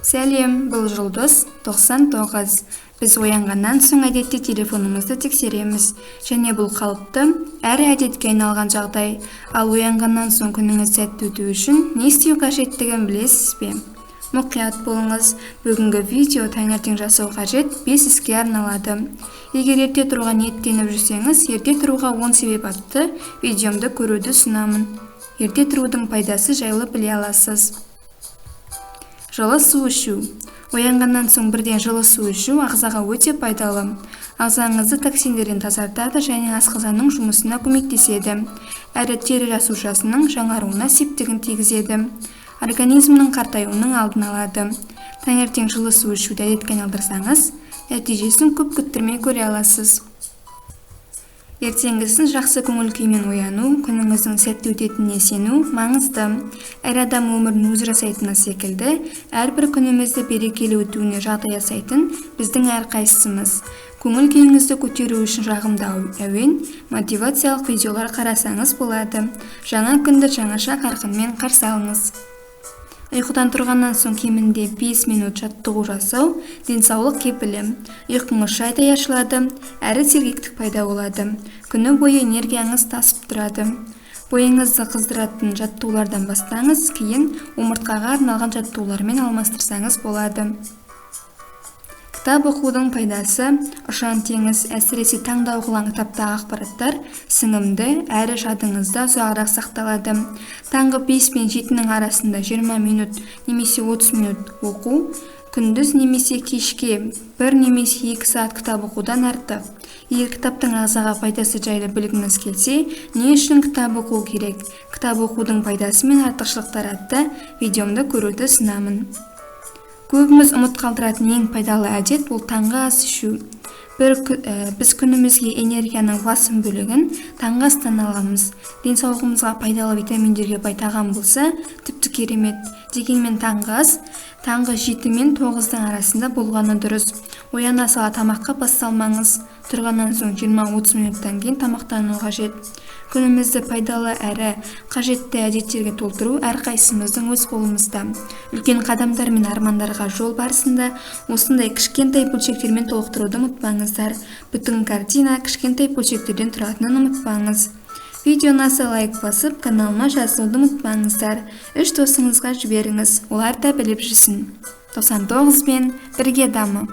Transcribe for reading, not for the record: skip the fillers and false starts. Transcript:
Сәлем, бұл Жұлдыз 99. Біз оянғаннан соң әдетте телефонымызды тексереміз. Және бұл қалыпты, әрі әдетке айналған жағдай. Ал оянғаннан соң күніңіз сәтті өту үшін не істеу қажеттігін білесіз бе? Мұқият болыңыз. Бүгінгі видео таңертең жасау қажет 5 іске арналады. Егер ерте тұруға ниеттеніп жүрсеңіз, ерте тұруға 10 себеп атты видеомды көруді ұсынамын. Ерте тұрудың пайдасы жайлы біле аласыз. Жылы су ішу. Оянғаннан соң бірден жылы су ішу ағзаға өте пайдалы. Ағзаңызды токсиндерден тазартады және асқазанның жұмысына көмектеседі. Әрі тері жасушасының жаңаруына септігін тигізеді. Организмнің қартаюының алдын алады. Таңертең жылы су ішуді әдетке айналдырсаңыз, нәтижесін көп күттірмей көре аласыз. Ертеңгісін жақсы көңіл күймен ояну, күніңіздің сәтті өтетініне сену маңызды. Әр адам өмірін өзі жасайтыны секілді, әрбір күнімізді берекелі өтуіне жағдай жасайтын біздің әрқайсымыз. Көңіл күйіңізді көтеру үшін жағымды әуен, мотивациялық видеолар қарасаңыз болады. Жаңа күнді жаңаша қарқынмен қарсы алыңыз. Ұйқыдан тұрғаннан соң кемінде 5 минут жаттығу жасау денсаулық кепілі. Ұйқыңыз шайдай ашылады, әрі сергектік пайда болады. Күні бойы энергияңыз тасып тұрады. Бойыңызды қыздыратын жаттығулардан бастаңыз, кейін омыртқаға арналған жаттығулармен алмастырсаңыз болады. Кітап оқудың пайдасы ұшан теңіз, әсіресе таңда оқылған кітаптағы ақпараттар сіңімді әрі жадыңызда ұзағырақ сақталады. Таңғы 5 пен 7-нің арасында 20 минут немесе 30 минут оқу, күндіз немесе кешке 1 немесе 2 сағат кітап оқудан артық. Егер кітаптың ағзаға пайдасы жайлы білгіңіз келсе, не үшін кітап оқу керек? Кітап оқудың пайдасы мен артықшылықтары атты видеомды көруді ұсынамын. Көбіміз ұмыт қалдыратын ең пайдалы әдет ол таңғы ас ішу. Біз күнімізге энергияның басым бөлігін таңғы астан аламыз. Денсаулығымызға пайдалы витаминдерге бай тағам болса, тіпті керемет. Дегенмен таңғы ас таңғы 7 мен 9-дың арасында болғаны дұрыс. Ояна сала тамаққа бас салмаңыз. Тұрғаннан соң 20-30 минуттан кейін тамақтану қажет. Күнімізді пайдалы әрі қажетті әдеттерге толтыру әрқайсымыздың өз қолымызда. Үлкен қадамдар мен армандарға жол барысында осындай кішкентай бөлшектермен толықтыруды ұмытпаңыздар. Бүтін картина кішкентай бөлшектерден тұратынын ұмытпаңыз. Видео ұнаса лайк басып, каналыма жазылуды ұмытпаңыздар. 3 досыңызға жіберіңіз, олар да біліп жүрсін. 99 бен бірге дамы.